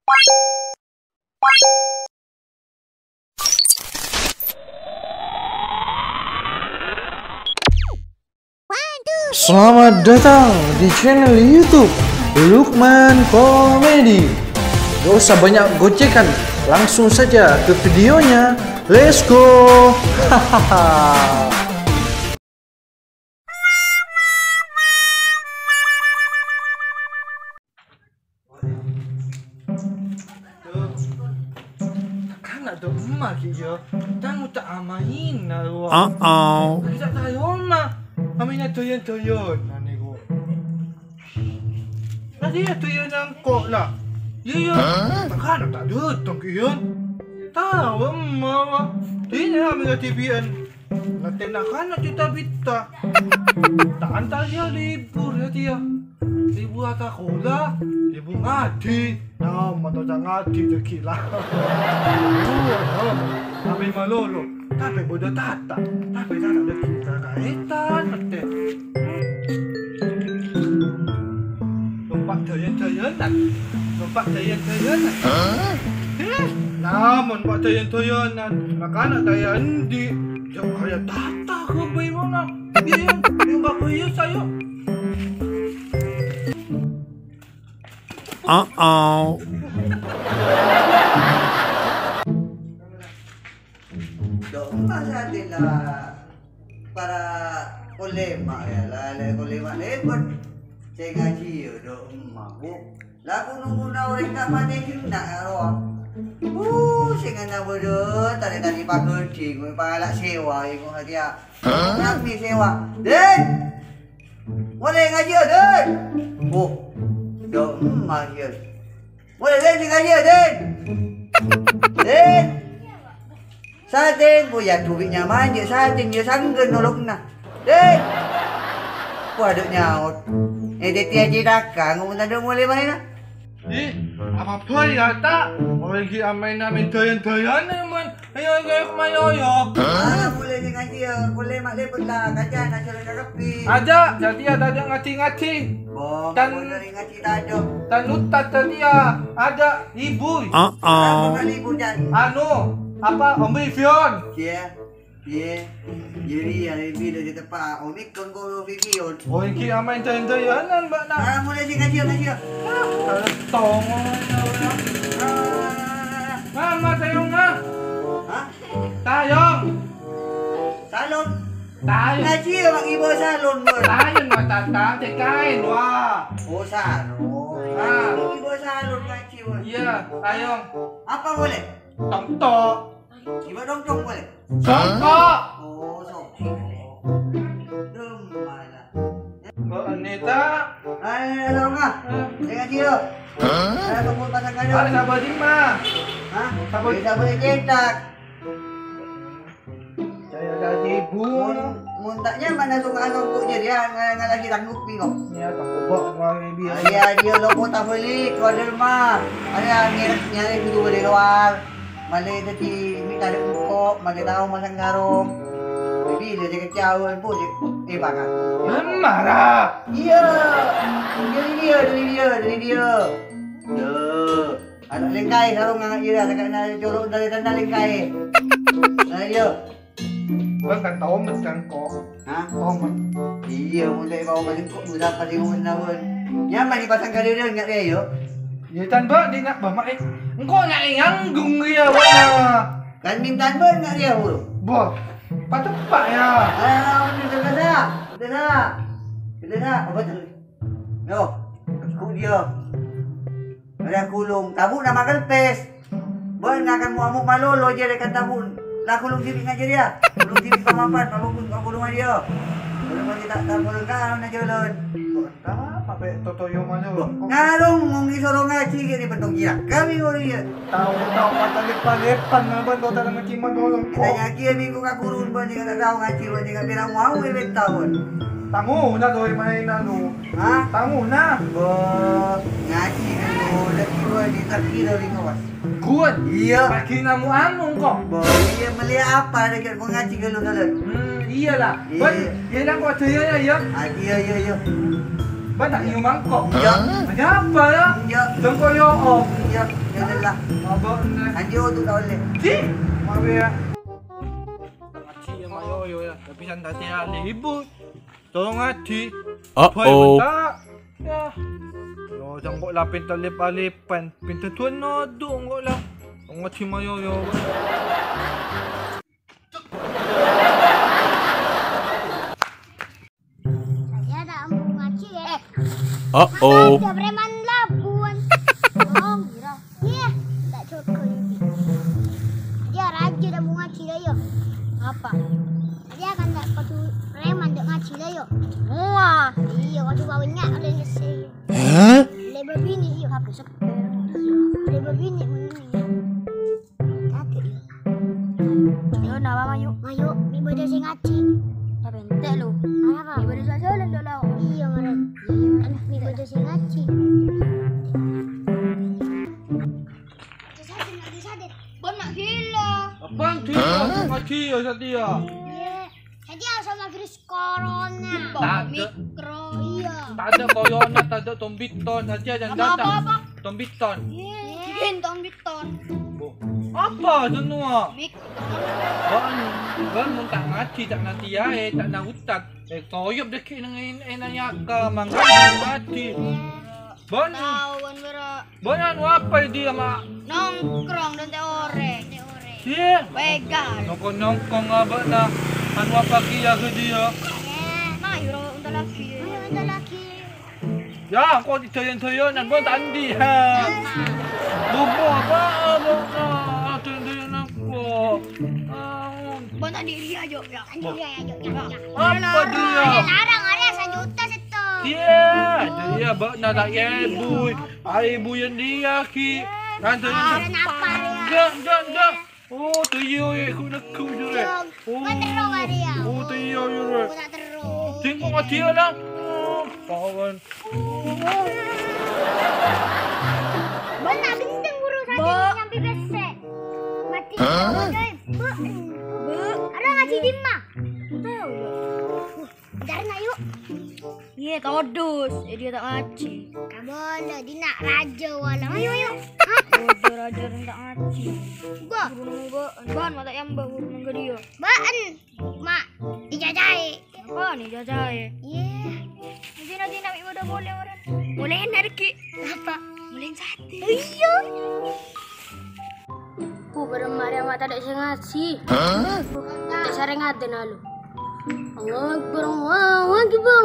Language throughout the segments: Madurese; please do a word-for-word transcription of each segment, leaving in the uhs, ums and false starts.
Selamat datang di channel YouTube Lukman Comedy. Gak usah banyak gocekan, langsung saja ke videonya. Let's go. Hahaha. Kana' do emma' ki' ya. Tang uta' amaina rowa. Uh-oh. Kita tayo ma. Amina doyan-doyan ane ko. Tadi ya doyan nangko la. Iya, iya. Hah? Kana' ta' dutong ki' ya. Tawa emma' wa. Dina amina tibian. Ngatèna kana' cita-bita. Ta' antar ya libur ya, Tia. Libur ata kola, libur ngajhi. Nah, moto ta' ngajhi dâgghi' la. Libur, oh. Tapè malolo, tapè bâdâ tata. Tapè tata dâgghi' kakaètan, mètè. Lompa' dayan-dayanan. Lompa' dayan-dayanan. Hah? Eh, namen pa' dayan-dayanan. Makana kaya endi? Ya kaya tata kebay mana? Iya, yang bagus ya saya. Uh-oh. Dok, masa sila para ulama ya, la, la ulama lepon. Sè ngajhi ya, dok, emma, Bu. La, gunung-gunung orèng ta' matè genna' ya, rowa. Bu, sè ngana bâdâ, tadi-tadi pagedhi, gue pala' sewa, gue hati ya. Hah? Nami sewa. Din! Molaè ngajhi, Din! Bu, dok, emma, ya. Molaè, Din, sè ngajhi, Din! Din! Sadin, bu, ya, duwitnya manja, sadin, ya, sanggen nolongna. Din! Wah, dek nyaot. Eh, dek tiya citaka, ngomong tanda mulai main, ah. Ih, apa boy ya, tak? Orang lagi amain-amain doyan-doyan, eh, man. Ayo, ayo, ayo, kemana, ayo? Ah, mulai dengan dia, mulai mak lepet lah, kaca, nak jalan ke tepi. Ada, jadi ada, ada ngaji-ngaji. Bong, Tan- mulai ngaji tajam. Tan lutat tadi ya, ada ibu. Uh-oh. Apa kali ibu, Jan? Anu, apa, Om Rifyon? Iya. Iya. Jadi, ya, ibu udah di tempat. Om Ikon kok Rifyon. Oh, iki amain jayan-jayanan, Mbak, nah. Ah, mulai sih, ngaji, ngaji. Ah, tongol, ya, ya. Ah. Mama, tayong, ah. Hah? Tayong. Salon. Tayong. Ngaji ya, Bang, ibu salon, Bang. Tayong, Mbak, tata, tekain, wah. Oh, salon. Ah. Ibu salon ngaji, Bang. Iya, tayong. Apa boleh? Tongtok. Ibu tongtok boleh? Songkok. Oh, songkok. Dum, mana? Mbak Anita. Hai, Roma. Hah? Saya ngaji, yuk. Hah? Saya tunggu pasang kado. Ada sabar di ma? Hah? Sabar. Bisa boleh cetak. Saya ada ibu. Mun, mun tak nyaman langsung, langsung kok jadi, ya, ng-, ngalahi tanggup, bingung. Ya, tanggup, Mbak, ngalahi biar. Iya, dia lo kota beli, keluar dari rumah. Ada nyari, nyari dulu dari luar. Male dhâddhi mènta dâ' engko', male tao masang karong. Bilâ jâ' kacao, empo jâ', eh, bâkal. Marah. Iyâ. Dâri dia, dâri dia, dâri dia. Yo. Ana' lèngkaè sarong ngan iyâ, sakana colo' dâri tanda lèngkaè. Nah, iyâ. Bâ' kan tao mes kan, kok. Hah? Omen. Iyâ, mon ta' èpaomen engko' buta apa sè ngomen lawan. Nyaman dipasang ka dâdâ, enggak, Rè, yo? Yâ, tan, Bâ', dina, Bâ', ma', eh. Engko' nyaè nganggung, yâ, Bâ'. Kan mintan, Bâ', enggak, Rè, buru. Bâ', pateppa', yâ. Ah, bener, bener, dah. Bener, dah. Bener, dah. Apa tuh? Yo, ku dia. Ada kulung. Tabu' nama kelpes. Bân ngakan mu'amuk malolo jârèya kan tabu'. La kulung dhibi' ngajâr, yâ. Kulung dhibi' pamapan, pamapan ka kulung ajâ. Kulung ajâ ta', ta' kulung ka ana jâlân. Entah, apa totoyo malolo. Ngarung monggi soro ngaji gini bentong kira. Kami ngori ya. Tao, tao, patalepan-lepan, nabân kota ngaji malolo. Kita ngaji ya minggu ka kurun, bân jika tak tao ngaji, bân jika bilang mau, ya, taon. Tamu, na, doi main, anu. Hah? Tamu, na. Bâ, ngaji kan, bâ, lagi gua di Turki dari ngawas. Gua? Iya. Pagi namu anu kok. Bâ, iya, meli apa ada kan gua ngaji ke lu dalan. Hmm, iyalah. Iya. Bâ, iya, nang kok ada ya, ya, ya. Ah, iya, iya, iya. Bân ta' nèyom mangkok. Iyâ. Ada apa ya? Iyâ. Jângko' yo, Om. Iyâ, ya Allah. Apa nih? Anjo tu kau le. Di? Maaf ya. Ngaji ya, Mak Yoyo ya. Tapi san tadi ahli ibu. Tolong ngaji. Uh-oh. Boy, bentar. Ya. Yo, jângko' la pènta lèp-alèpan. Pènta tuan nodu, jângko' la. Ngaji, Mak Yoyo. Ya, tak ambu ngaji, eh. Uh-oh. Ada preman labuan. Bohong, kira. Iya, tak cukup ini. Dia raja dah mau ngaji lah, yo. Apa? Dia kan tak kudu preman dek ngaji lah, yo. Wah. Iya, kudu kawinnya ada nyesel. Hah? Lebar bini, iya. Apa sih? Lebar bini, menurut. Kakek, yo. Yo, napa, Mayu? Mayu, mi bâdâ sè ngaji. Ya, bentek, lo. Apa? Mi bâdâ sè jhâlân, lo, lo. Iya, maren. Kan mi bâdâ sè ngaji. Bon, nak gila. Apaan sih? Hah? Ngaji ya, Satya? Iya. Jadi asal virus corona. Tadâ'. Mikro, iya. Tadâ' corona, tadâ' tombiton, saja yang datang. Apa, apa, apa? Tombiton. Iya, bikin tombiton. Bo. Apa semua? Mikro. Bân, bân mon ta' ngaji, ta' nanti ya, eh, ta' na ustad. Eh, toyop deh, kayak neng, eh, nanya ke mangga ngaji. Iya. Bân. Tahuan, bro. Bân anu apa dia, Mak? Nongkrong dan teore. Iya. Pegal. Nongkrong-nongkrong abâ'na. Anu apa kia ke dia? Mayu ro unta lagi. Mayu unta lagi. Ya, kok didoyan-doyanan, bân tandi, ha. Apa? Bumbu apa, abâ'na? Doyan-doyanan kok. Ah, Bân tadi dia, Jo, ya. Tadi dia, ya, Jo, ya, ya. Apa dia? Ada larang, ada sajuta seto. Iya, ada dia, bâ'na ta' ya, Bu. Ai, Bu, yang dia, Ki. Nanti, nanti. Ada napa, ya? Enggak, enggak, enggak. Oh, tuh, iya, iya, aku nekuk, Jure. Iya. Oh. Kan terus, Maria. Oh, tuh, iya, Jure. Aku tak terus. Sing kok dia, lah? Oh, kawan. Bân, tak kenceng, guru, sakit nyampe besek. Mati. Hah? Bu. Bu. Ada ngaji di ma? Tahu, Bu. Bentar, nak, yuk. Iya, todus. Eh, dia tak ngaji. Kamu lo, di nak raja, walau. Ayo, ayo. Hah? Bodoh, raja, tak ngaji. Gua. Guru nunggu, Bân, mata yang Bân, guru nunggu dia. Bân, mak, dijajahi. Apa nih jajahe? Iya. Zina, zina, mi pada boleh orang. Mulai enak, Ki. Apa? Mulai sate. Iya. Ku beremari amat ada sing ngaji. Hah? Tak sering ada nalu. Allahu Akbar, Allahu Akbar.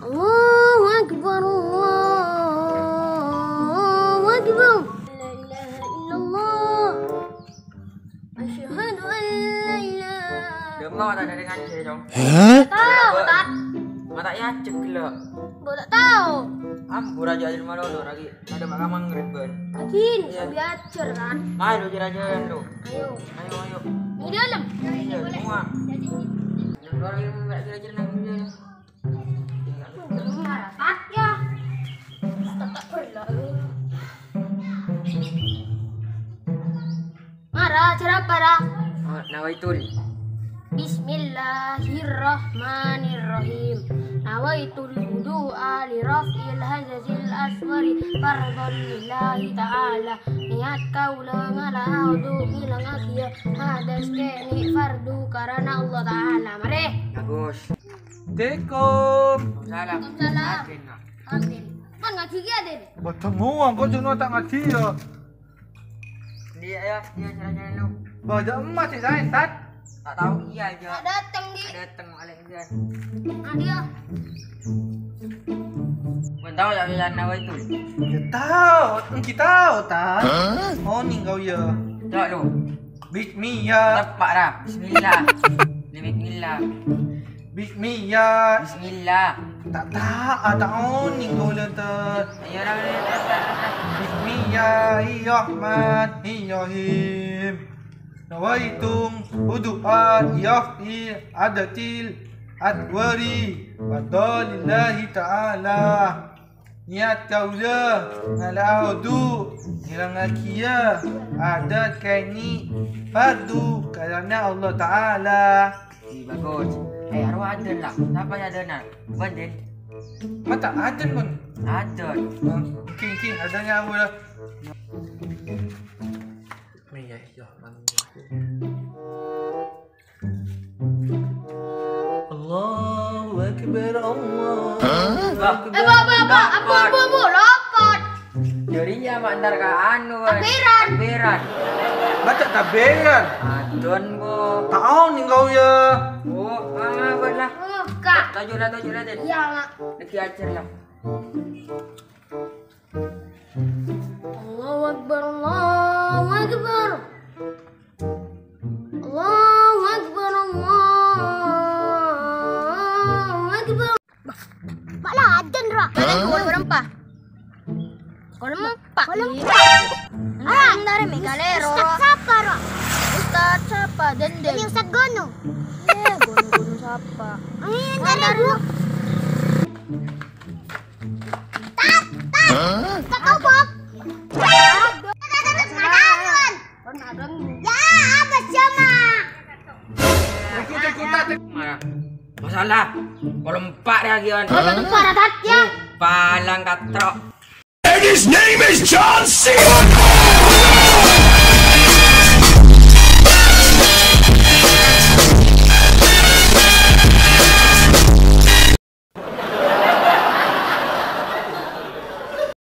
Allahu Akbar, Allahu Akbar. La ilaha illallah. Asyhadu an la ilaha. Demo tak ada ngaji, Cong. Hah? Tahu, Tat. Mata ya cek lo. Bo tak tahu. Ambu raja di mana lo lagi? Ada makan manggrib, Bân. Lagi, iya. Sambil ajar, kan? Ayo, lo, ajar-ajaran, lo. Ayo. Ayo, ayo. Di dalam. Iya, semua. Lo lagi nggak ajar-ajar nang dia. Mara, Tat, ya. Tetap berlalu. Mara, ajar apa, Ra? Oh, nawaitul. Bismillahirrahmanirrahim. Nawaitul wudu'a li raf'il hadasil asghari fardhan lillahi ta'ala. Niat kaula ngala wudu ngilangaghi hadas kene fardu karana Allah Ta'ala. Mari. Bagus. Assalamualaikum. Waalaikumsalam. Waalaikumsalam. Adin, nah. Adin. Kan ngaji ki, Adin? Baca muang, kok cuma tak ngaji ya? Dia ya, dia jalan-jalan lu. Baca emas sih, Sain, Tat. Tak tahu, iya aja. Tak datang, Di. Tak datang, balik dia. Nah, dia. Belum tahu ya, jalan apa itu? Ya tahu, engki tahu, Tat. Hah? Oh, ning kau ya. Coba lu. Bismillah. Tepak dah. Bismillah. Ini bismillah. Bismillah. Bismillah. Tak, tak, ah, tak oning kaula, Tat. Ayo, dah, dah, dah, dah, dah. Bismillahirrahmanirrahim. Nawaitu wudu'a li raf'il hadasil asghari fardhan lillahi ta'ala. Niat kaula ngala wudu, ngilangagiya hadas kene fardu karana Allah Ta'ala. Ih, bagus. Eh, arwah Aden lah. Sapa ya Aden, nah? Bân, Din. Mata adzan, Bun. Adzan. King, king, adzan nyawa lah. Iya, iya, mantap. Allahu Akbar, Allahu Akbar. Eh, Pak, Pak, Pak, Pak, Pak, Pak, lopot. Jârèya ma' entar ka anu, Wan. Takbiran. Takbiran. Baca takbiran. Adzan, kok. Taon engkau ya. Oh, ah, belah. Oh, Kak. Toju' lah, toju' lah, Den. Iya, Mak. Lagi ajar lah. Allahu Akbar, Allahu Akbar. Allahu Akbar, Allahu Akbar. Bah, malah adzan, Ra. Adzan pukul berapa? Pukul empat. Pukul empat. Ah, bentar, Mi, kalèro. Ustaz sapa, Ra? Ustaz sapa? Denden. Ini Ustaz Gono. Iya, Gono-Gono sapa? Ini bentar, Bu. Tat, tat. Hah? Tat, tat, tat. Ya, apa sama? Masalah. Kalau empat lagi, Wan. Oh, satu empat, Tat, ya. Palang katrok. And his name is John Cena.